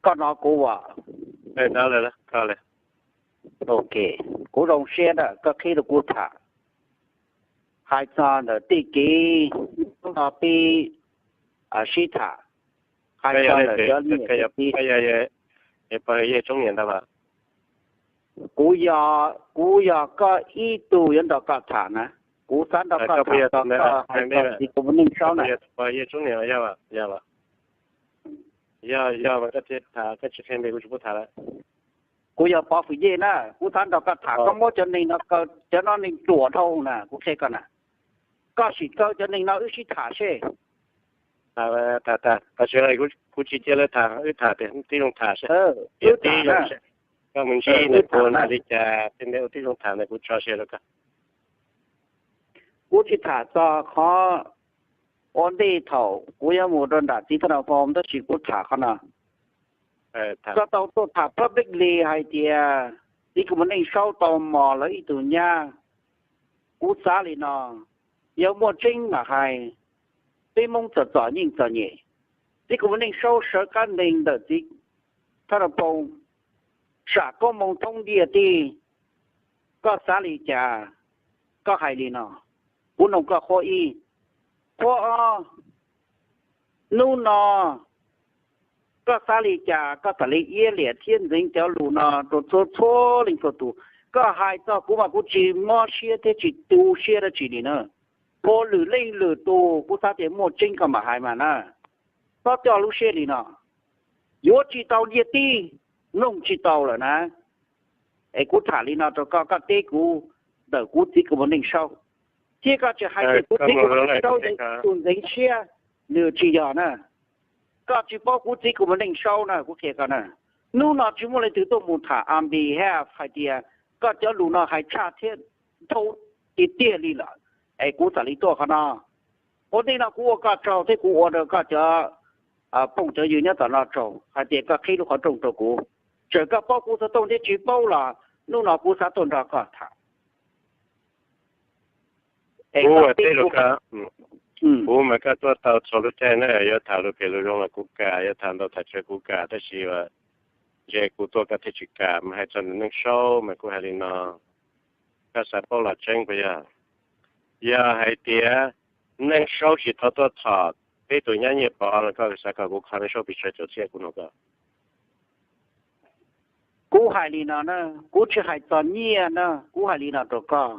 Koj hnov kuv as? Ok, kuv zoo siab na koj qhib rau kuv tham. Hais txog ntawm tej kev no peb sib tham, hais txog ntawm cov niam cov txiv. Kuv yog, kuv yog koj ib tug yuav nrog koj tham na. Kuv xav nrog koj tham txog koj hais txog txiv kuv mus neej saub na. Kuv yog Pov Fwm Yej na, kuv xav nrog koj tham, koj muab cov neeg no, cov no neeg ruam dhau na, kuv qhia koj na. Koj sim kaw cov neeg no wb sib tham seb. Kuv tsis cia lawv tham, wb tham tib zoo tham seb. Wb tib zoo, koj mus ntsib nws puas nws li cas, tej ntawd ua tib zoo tham ntawd kuv tso sia rau koj. Kuv tsis tham txog qhov ua ntej thaum kuv yuav mus rau nram txiv Thaj Nab Phoo, tab sis kuv tham qhov no. Koj tau tuaj tham publicly hais tias txiv kuv mus neej saub tau mos lawv ib tug nyab. Kuv xav li no, yog muaj tseeb mam hais, peb Hmoob txom txom nyem txom nyem, txiv kuv mus neej saub sawv qab ntees ntawm txiv Thaj Nab Phoo, sam koob moo thoob ntiaj teb. Koj xav li cas? Koj hais li no, kuv noog koj qhuab ib. Qhuab ob, hnub no koj xav li cas koj txawm li iab liam thiab ntxeev cov lus no rau txhua txhua leej txhua tus. Koj hais txog kuv mas kuv tsis mob siab thiab tsis tu siab dab tsi li na. Puav lwm leej lwm tus kuv xav tias muaj tseeb koj mam hais mas na. Txhob coj lub siab li no, yuav tsis tau ntiaj teb, mloog tsis tau lawm na. Es kuv tham li no rau koj, koj teb kuv ntawm kuv txiv kuv mus neej saub, thiab koj tsis hais tias kuv txiv kuv mus neej saub yog tus ntxeev siab, nws tsis yog na. Koj tsis paub kuv txiv kuv mus neej saub na, kuv qhia koj na. Hnub no tsis muaj leej twg tuaj mus tham on behalf hais tias koj cov lus no hais tshaj thiab dhau tiag tiag li lawm, es kuv txawm li tuaj qhov no. Ua ntej no kuv ua koj tsaug thiab kuv ua rau koj cov phooj cov ywg nyob tom no tsaug hais tias koj qhib lub qhov rooj rau kuv. Txawm koj paub kuv xov tooj thiab tsis paub los hnub no kuv xav tuaj nrog koj tham. Kuv ua teb rau koj, kuv mas koj tuaj tau txhua lub caij na, yuav tham lus phem lus zoo los kuv kam, yuav tham ntau tham tsawg kuv kam, tab sis ntshe kuv tuaj koj thiaj tsis kam. Mas hais txog ntawm Neej Saub mas kuv hais li no, koj xav paub los tseeb puas yog? Yog hais tias Neej Saub tsis tau tuaj txhom peb tus nyab Nyiaj Pov los koj xav kom kuv kho Neej Saub pes tsawg caum txhiab, kuv nug koj. Kuv hais li no na, kuv tsis hais txog nyiaj na, kuv hais li no rau koj.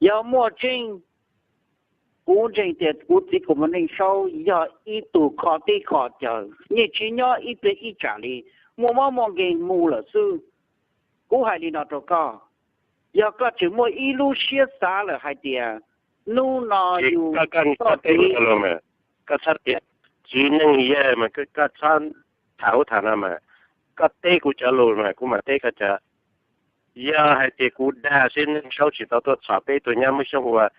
Yog muaj tseeb, kuv ntseeg tias kuv txiv kuv muam Neej Saub yog ib tug kho teb kho chaw, yeej tsis nyob ib pliag ib tsam li, muaj mob muaj nkeeg mus lawm xwb. Kuv hais li no rau koj, yog koj tseem muaj ib lub siab xav lawm hais tias hnub no yus teb lus mas, koj txhob tias txiv neej yawg mas koj txhob tham ub tham no mas, koj teb kuv cov lus mas kuv mam teb koj cov. Yog hais tias kuv dag seb Neej Saub tsis tau tuaj txhom peb tus nyab Hmoob Xyooj uas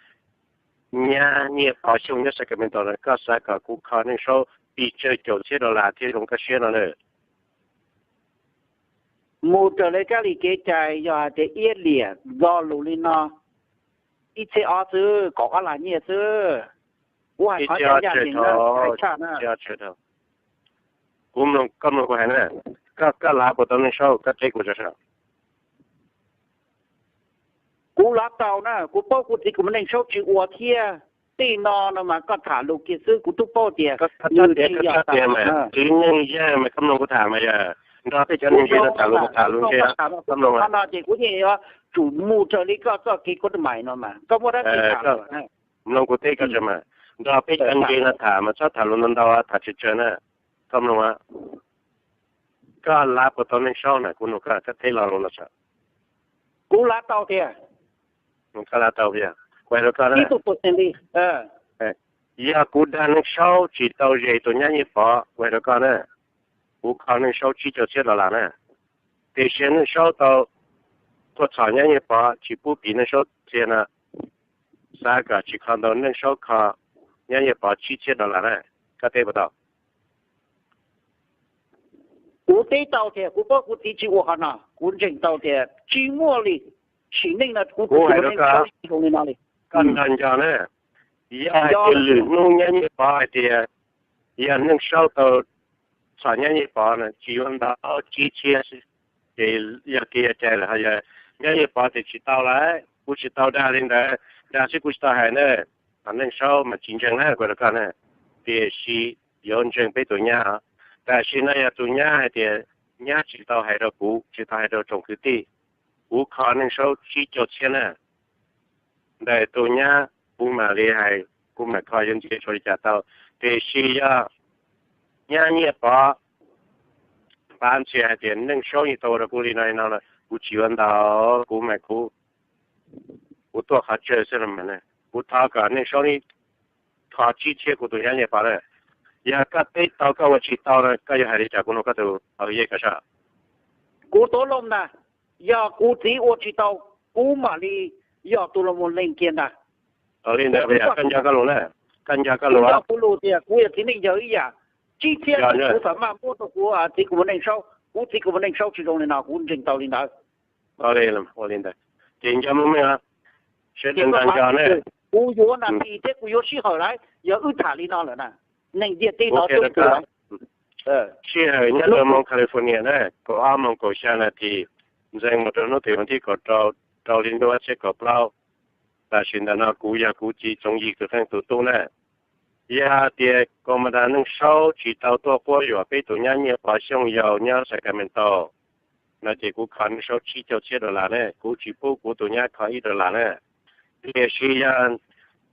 nyab Nyiaj Pov Xyooj nyob Sacramento no, koj xav kom kuv kho Neej Saub pes tsawg caum txhiab dollar thiaj zoo koj siab no na? Mus raws li kab li kev cai, yog hais tias iab liam do lus li no, ib txhiab ob xwb, kaum ob lab nyiaj xwb. Kuv hais qhov ib txhiab ob tsawg tau, ib txhiab ob tsawg tau. Kuv mloog, koj mloog kuv hais na, koj lav puas tau Neej Saub, koj teb kuv tso saib. Kuv lav tau na, kuv paub kuv txiv kuv muam Neej Saub tsis ua thiab. Tej no no mas koj tham lus kiag xwb, kuv twb paub tias nws tsis yog tias mas txiv neej yawg mas koj mloog kuv tham mas yog nrog peb cov neeg ntse no tham lus mas tham lus ntse, koj mloog no ces kuv yeej yuav tsum mus raws li koj txoj kev kuv mam no mas koj muaj dab tsi tham. Mloog kuv teb koj tso mas, nrog peb cov ntse no tham mas txhob tham lus ntau ntau, tham tsawg tsawg na. Koj mloog, koj lav puas tau Neej Saub na, kuv nug koj, koj teb lo lus no saib. Kuv lav tau tiag. Koj lav tau tiag, kuv hais rau koj na. Yog kuv dag Neej Saub tsis tau zes tus nyab Nyiaj Pov, kuv hais rau koj na, kuv kho Neej Saub tsib caug txhiab dollar na. Tiam sis Neej Saub tau tuaj txhom nyab Nyiaj Pov tsis pub piv Neej Saub txhia no, xav kom tsis kho ntau, Neej Saub kho nyab Nyiaj Pov tsib txhiab dollar na. Koj teb puas tau? Kuv teb tau tias kuv paub kuv txiv tsis ua qhov no, kuv ntseeg tau tias tsis muaj li. Sim neej no kuv txiv tsis ua li no li. Koj nco nco na, yog hais tias lwm hnub nyab Nyiaj Pov hais tias yog Neej Saub tau txhom nyab Nyiaj Pov na tsis yuav ntau, tsib txhiab xwb. Ces yog kev yog cai lawm, ho yog nyab Nyiaj Pov tias tsis tau lawm, kuv tsis tau dag li ntawd, dag xwb kuv tsis tau hais na. Ho Neej Saub mas tsis ntseeg na, kuv rau koj na, tiam sis yuav ntseeg peb tus nyab. Tam sim no yog tus nyab hais tias nyab tsis tau hais rau kuv, tsis tau hais rau tsoom kwv tij, kuv kho Neej Saub tsib caug txhiab na. Ntawm tus nyab kuv mam li hais, kuv mam kho yuav ntxiv tshuav li cas tau. Tiam sis yog nyab Nyiaj Pov npav ntxhias hais tias Neej Saub yeej tau ua rau kuv li no li no, kuv tsis yuav ntau, kuv mas kuv, kuv tuaj qhov tsawg xwb los mas, kuv thov kom Neej Saub neb kho tsib txhiab kuv tus nyab Nyiaj Pov na. Yog koj teb tau koj ua tsis tau no koj yuav hais li cas kuv nug koj tus Pov Hwm Yej ko saib. Kuv tuav loo ntag, yog kuv txiv ua tsis tau, kuv mam li yog tus los mus lees kiag ntag. Li ntawd koj nco koj lus na, koj nco koj lus, kuv yog txiv neej yawg ib yam, tsib txhiab kuv txawm maj muab rau kuv txiv kuv mus Neej Saub, kuv txiv kuv mus Neej Saub tsis zoo li no kuv ntseeg tau li ntawd. Ua li ntawd ces nco meej meej, sawv daws nco nco na. Kuv yuav nas this thiab kuv yuav sij hawm lawm, yog wb tham li no lawm na, neeg ntiaj teb no coob kawg. Sij hawm nyob rau moos California na, kaum ob moos kaum xya nas this, ntxeev mus rau hnub tim vas thib kaum rau, rau hli ntuj ob txhiab kaum plaub. Tam sim ntawm no kuv yog kuv txiv Txoov Yig Kwv Qeej tus tub na. Yog hais tias Commander Neej Saub tsis tau tuaj quab yuam peb tus nyab Nyiaj Pov Xyooj Yau nyob Sacramento no ces kuv kho Neej Saub tsib caug txhiab dollar ne, kuv tsis pub kuv tus nyab kho ib dollar na. Tiam sis yog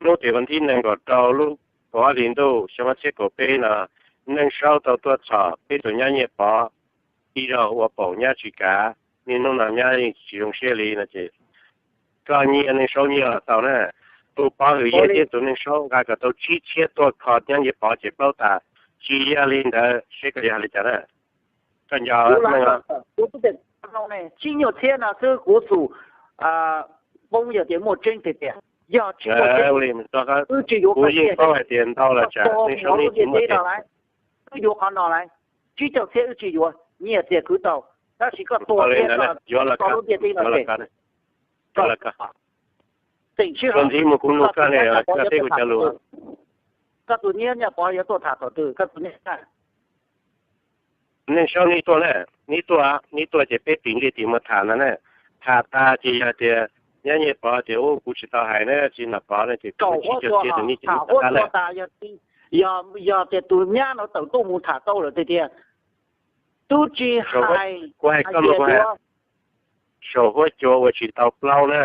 hnub tim vas thib nees nkaum rau lub kaum ob hlis ntuj xyoo ob txhiab kaum peb no, Neej Saub tau tuaj txhom peb tus nyab Nyiaj Pov ib zaug ua paum nyab tsis kav, niaj hnub no nyab yeej tsis zoo siab li no ces koj nyiaj Neej Saub nyiaj los tau na. Tus Pov Hwm Yej thiab tus Neej Saub nqa kom tau tsib txhiab tuaj kho nyab Nyiaj Pov ces plaub tas, tsis yog li ntawd seb koj yuav hais li cas na. Koj nco, tsib nyuag txhiab no xwb kuv xum poob yog tias muaj tseeb tiag tias, yog tsis muaj tseeb, wb tsis yuav, kuv yeej paub hais tias ntau los tsam Neej Saub nyiaj tsis muaj tiag. Wb yuav qhov no lawm, tsib caug txhiab wb tsis yuav, nyiaj tiag kwv tau, tab sis koj tuag thiab koj lub ntiaj teb no ces, teem sib, ntxiv mus kuv nug koj ne, koj teb kuv cov lus. Koj tus nyab Nyiaj Pov yuav tuaj tham thaum twg koj tus nyab? Neej Saub neb tuaj na, neb tuaj, neb tuaj ces peb tim ntiaj tim muag tham ntag na. Tham tas ces yog tias nyab Nyiaj Pov tias ub kuv tsis tau hais na, txiv Nom Pov no ces kuv tsib caug txhiab rau neb ces neb tham huab cua tas, yog tias tus nyab no tawm tuaj mus tham tau lawm tiag tiag, twb tsis hais, kuv hais koj, saum huab cua ua tsis tau plaub na,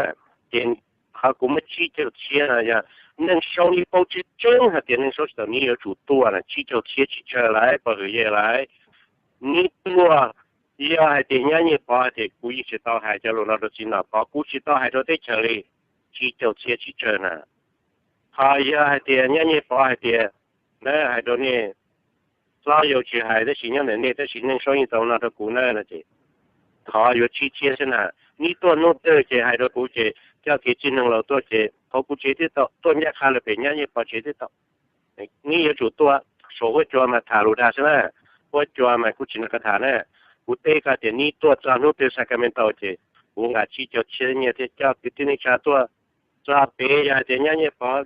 ces qhov kuv muab tsib caug txhiab no yog Neej Saub neb paub tseeb tseeb hais tias Neej Saub tsis tau, neb yuav tsum tuaj na, tsib caug txhiab tsis tsawg lawm, Pov Hwm Yej lawm. Neb tuaj, yog hais tias nyab Nyiaj Pov hais tias kuv yeej tsis tau hais cov lus no rau txiv Nom Pov, kuv tsis tau hais rau teb chaws li, tsib caug txhiab tsis tsawg na. Ho yog hais tias nyab Nyiaj Pov hais tias, na hais rau nej, hlob yau tsis hais tab sis nyob ntawm nej, tab sis Neej Saub yeej tau no rau kuv na no ces thov yuav tsib txhiab xwb na. Neb tuaj hnub twg ces hais rau kuv ces coj kev txwj neeg laus tuaj ces qhov kuv tsev twb tau, tuaj ncaj qha lawm pem nyab Nyiaj Pov tsev twb tau. Neb yuav tsum tuaj, saum huab cua mas tham lus dag xwb na, huab cua mas kuv tsis nrog koj tham na. Kuv teb koj tias neb tuaj txog hnub twg Sacramento ces kuv nqa tsib caug txhiab nyiaj thiab coj kwv tij neej tsa tuaj txog pem, yog hais tias nyab Nyiaj Pov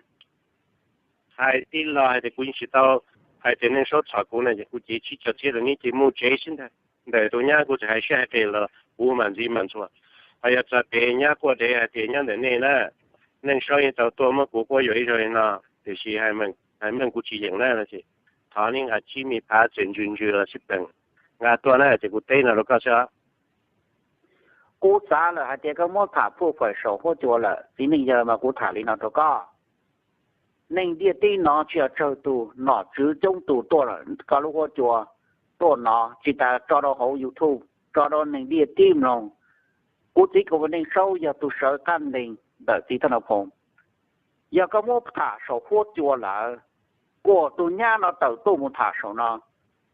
hais tib lo hais tias kuv yeej tsis tau hais tias Neej Saub txhom kuv no ces kuv cev tsib caug txhiab rau neb ces mus tsev xwb ntag. Ntawm tus nyab kuv txawm hais siab hais qis los kuv mam ntxiv mam ntxuas. Ho yog txog pem nyab quaj dev hais tias nyob ntawm nej na, Neej Saub yeej tau tuaj muab kuv quab yuam ib zaug li no, tiam sis hais meej kuv tsis yeem na no ces thov neb nqa tsib me phav txawm ntsws ntsws los sib peem nqa tuaj na ces kuv teb no rau koj xwb. Kuv xav lawm hais tias koj muab tham phuaj fawm saum huab cua lawm, txiv neej yawg, mas kuv tham li no rau koj. Neeg ntiaj teb no tsis yog tsawg tus, nom tswv coob tus tuaj koj lub huab cua, tuaj no tsis tas tso rau hauv YouTube, tso rau neeg ntiaj teb mloog. Kuv txiv Kuv Neej Saub yog tus sawv qab ntees ntawm txiv Thaj Nab Phoom. Yog koj muab tham saum huab cua lawm, kuas tus nyab no tawm tuaj mus tham saum no.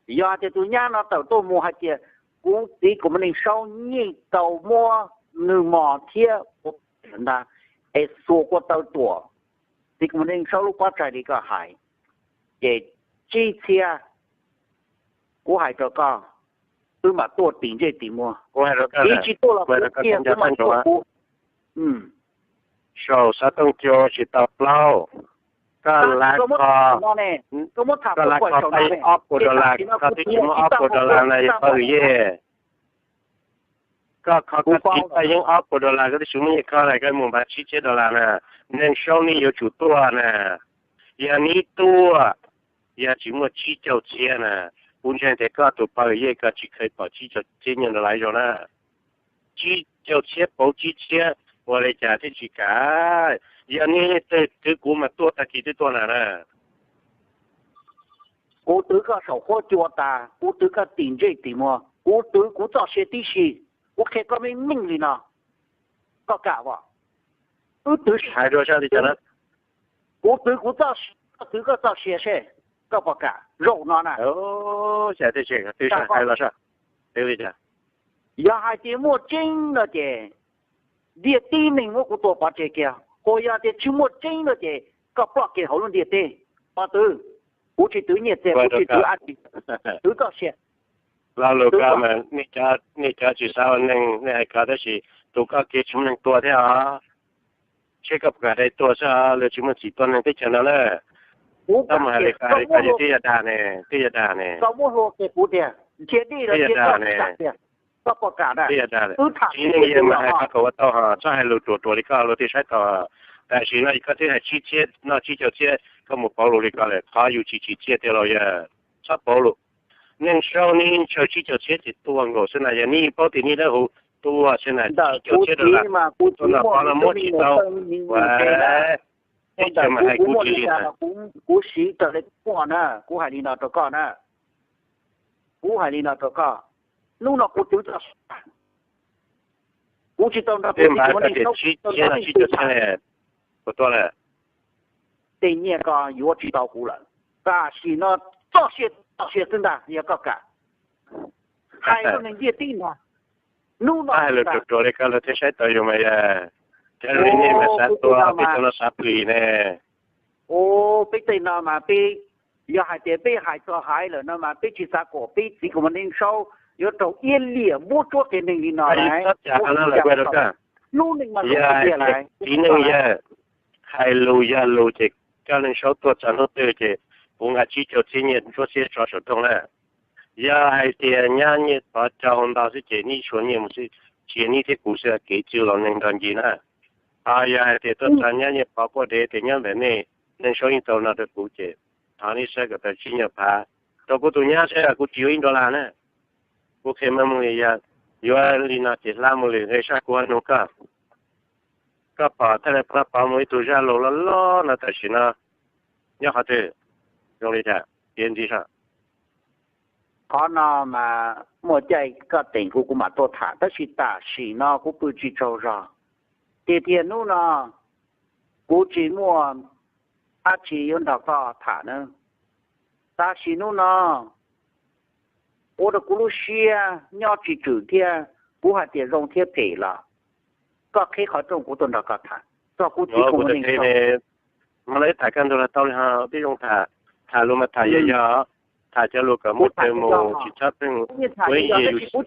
Yog hais tias tus nyab no tawm tuaj mus hais tias kuv txiv Kuv Neej Saub yeej tau muab nws mos thiab ua ntag, es xuas kua taw tuam txiv Kuv Neej Saub lub pob tsaig li koj hais, ces tsib txhiab, kuv hais rau koj, wb mam tuaj tim ntsej tim muag. Txiv tsis tuaj los kuv kiag wb mam tuaj kuv. Saum xav tooj cua tsis tau plaub, Koj lav kho, koj lav kho paj yeeb ob puas dollar, koj twb tsis muaj ob puas dollar na yog Paj Hwm Yej. Koj kho koj txiv paj yeeb ob puas dollar, koj twb tsis muaj nyiaj kho na, koj mus npav tsib txhiab dollar na. Neeg Saub nej yuav tsum tuaj na. Yog neb tuaj, yog tsis muaj tsib caug txhiab na, kuv ntseeg tias koj tus Paj Hwm Yej koj tsis kheev pom tsib caug txhiab nyiaj dollar zoo na. Tsib caug txhiab pauv tsib txhiab ua li cas thiaj tsis kam? Yog neb twb, kuv mas tuaj tag kis twb tuaj na na. Kuv twv koj saum huab cua tas, kuv twv koj tim ntsej tim muag, kuv twv kuv txoj sia tib si. Kuv qhia koj meej meej li no, koj kam os? Wb twv, hais dua sab li cas na? Kuv twv kuv txoj, koj twv koj txoj sia seb koj puas kam zaum no na. Twv hais los, twv li cas? Yog hais tias muaj tseeb no ces ntiaj teb neeg muab kuv tua pov tseg kiag, ho yog tias tsis muaj tseeb no ces koj ploj kiag hauv lub ntiaj teb. Pov twv, kuv tsis twv nyiaj txiag, kuv tsis twv dab tsi, twv txoj sia. Lo lus koj mas nej cov tsis xav ua neeg nej hais koj, tab sis tus koj kev tsis muaj neeg tua thiab os. Seb koj puas kam dai tuag xwb os, luag tsis muaj txim tua neeg teb chaws no na. Koj mus hais li koj, koj yog tib yog dag ne, tib yog dag ne. Koj muab hlua kiag kuv tiag, nrhiav dej los nrhiav koj, koj puas kam na? Tib yog dag, txiv neej yawg mas hais qhov kom ua tau hos, txhob hais lus ruam ruam li koj luag thiaj saib tau. Tam sim no koj twb hais tsib txhiab noj tsib caug txhiab, koj mus pauv lus li koj lawm, qhov yus tsis tsim txiaj tiag los yog txhob pauv lus. Neeg Saub neb ntshaw tsib caug txhiab ces tuag nkaus xwb na, yog neb paub tias neb dawb huv tuaj xwb na, tsib caug txhiab dollar, tus nom pov no muab tsis tau. Teb chaws mas hais kuv tsis li na. Kuv siv raws li kuv muaj na, kuv hais li no rau koj na. Kuv hais li no rau koj, hnub no kuv twv txoj sia, kuv tsis tau nrog tej npav koj tias tsib txhiab no tsib caug txhiab, kuv tuaj lawm. Tej nyiaj ko yuav tsis tau kuv lawm. Tam sim no txoj sia, txoj sia xwb ntag, yog koj kam. Hais rau neeg ntiaj teb no, hnub no hais lus ruam ruam li koj luag thiaj saib tau yus mas yog. Cov zoo li nej mas xav tua, peb cov no xav pw ne. Peb tej no mas peb, yog hais tias peb hais txog hais lawm no mas peb tsis xav kom peb txiv Koom Neej Saub yuav raug iab liam muab tsuab qias neeg li no. Hnub neeg mas yog tiag tiag lawm, txiv neej yawg, hais lus yog lus ces koj Neej Saub tuaj txog hnub twg ces kuv nqa tsib caug txhiab nyiaj ntsuab xiab tso saum rooj na. Yog hais tias nyab Nyiaj Pov rau ntau xwb ces neb tshuav nyiaj mus xwb, tsis yog neb thiab kuv xwb, kev txwj laus neeg nrog ncig na. Ho yog hais tias tuaj txog nyab Nyiaj Pov quaj dev tias nyob ntawm nej, Neej Saub yeej tau no rau kuv ces thov neb saib kom tau tsib nyuag phav rau kuv tus nyab saib, kuv tsis yuav ib dollar na. Kuv qhia meej meej li, yog yuav li no ces hla mus lwm nqe sab kuv ho nug koj. Koj pom thiaj li pov mus ib tug zaj lus loj loj no tam sim no nyob qhov twg, zoo li cas, piav ntxiv saib. Qhov no mas muaj caij koj teem kuv, kuv mam tuaj tham, tab sis tam sim no kuv pw tsis tsaug zog. Tiag tiag hnub no kuv tsis muaj dab tsi yuav nrog koj tham na. Tam sim hnub no ua rau kuv lub siab nyob tsis tswm thiab, kuv hais tias zoo thiab phem los koj qhib qhov rooj kuv tuaj nrog koj tham txog kuv txiv Koom Neej Saub. Mas lawv tham kaj ntug los tau li ho, peb zoo tham, tham lus mas tham yog yog, tham cov lus kom muaj chaw mus tsis txhob pheej ua ib yam yus xav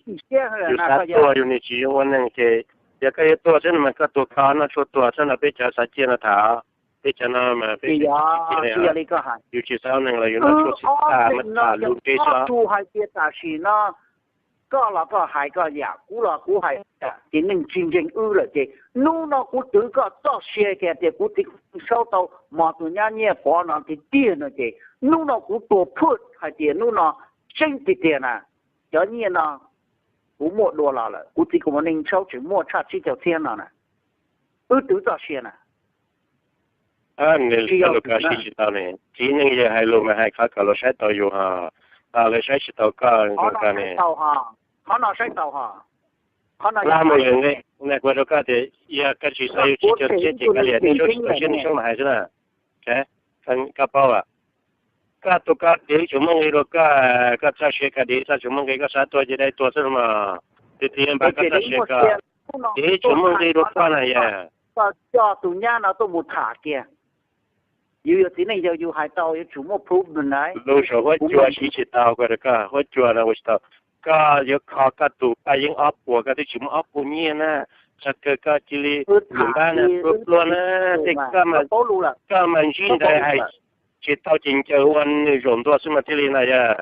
tuag yus nim tsis zoo ua neeg ces yog koj yuav tuag xwb no mas koj tuag koj noj tshuaj tuag xwb no, peb cov xav ciaj no tham, peb cov no mas peb tsis ciaj li. Yus tsis xav ua neeg los yus noj tshuaj xwb, tham mas tham lus nqe xwb. Hais tias tam sim no koj los koj hais koj yam, kuv los kuv hais yam, ces neeg tsis ntseeg wb lawm ces hnub no kuv twv koj txoj sia kiag tias kuv txiv Koom Neej Saub tau mos tus nyab Nyiaj Pov no tiag tiag no ces hnub no kuv tua phwj hais tias hnub no tseeb tiag tiag na, cov nyiaj no kuv muaj dua los lawm, kuv txiv Koom Neej Saub tseem muaj tshaj tsib caug txhiab no na. Wb twv txoj sia na. Nws tsis yog lus koj siv tsis tau ne, txiv neej yawg hais lus mas hais qhov kom luag saib tau yus hos, lawv saib tsis tau koj zoo koj ne. Qhov no saib tau hos. Hla mus lwm nqe, kuv hais rau koj tias yog koj tsis xav yuav tsib caug txhiab ces koj liam Neej Saub tsis tau siab, Neej Saub mas hais xwb na. Koj paub, koj tus koj dev tseem muaj nqi rau koj, koj txoj sia koj dev txoj tseem muaj nqi, koj xav tuag ces dai tuag xwb mas. Tiag tiag npam koj txoj sia koj dev tseem muaj nqi rau koj na yog. Koj coj tus nyab no tuaj mus tham kiag. Yus yog txiv neej yawg yus hais tau yuav tsum muaj proof na. Lus saum huab cua siv tsis tau, kuv hais rau koj, huab cua no ua tsis tau. Koj yuav kho koj tus paj yeeb ob puas, koj twb tsis muaj ob puas nyiaj na, Txog kawg koj cia li npaj pluag pluag na, tej koj mas ntsib ntawd hais tsis tau ces ncaws ua nws zaum ntua xwb mas thiaj li na yog.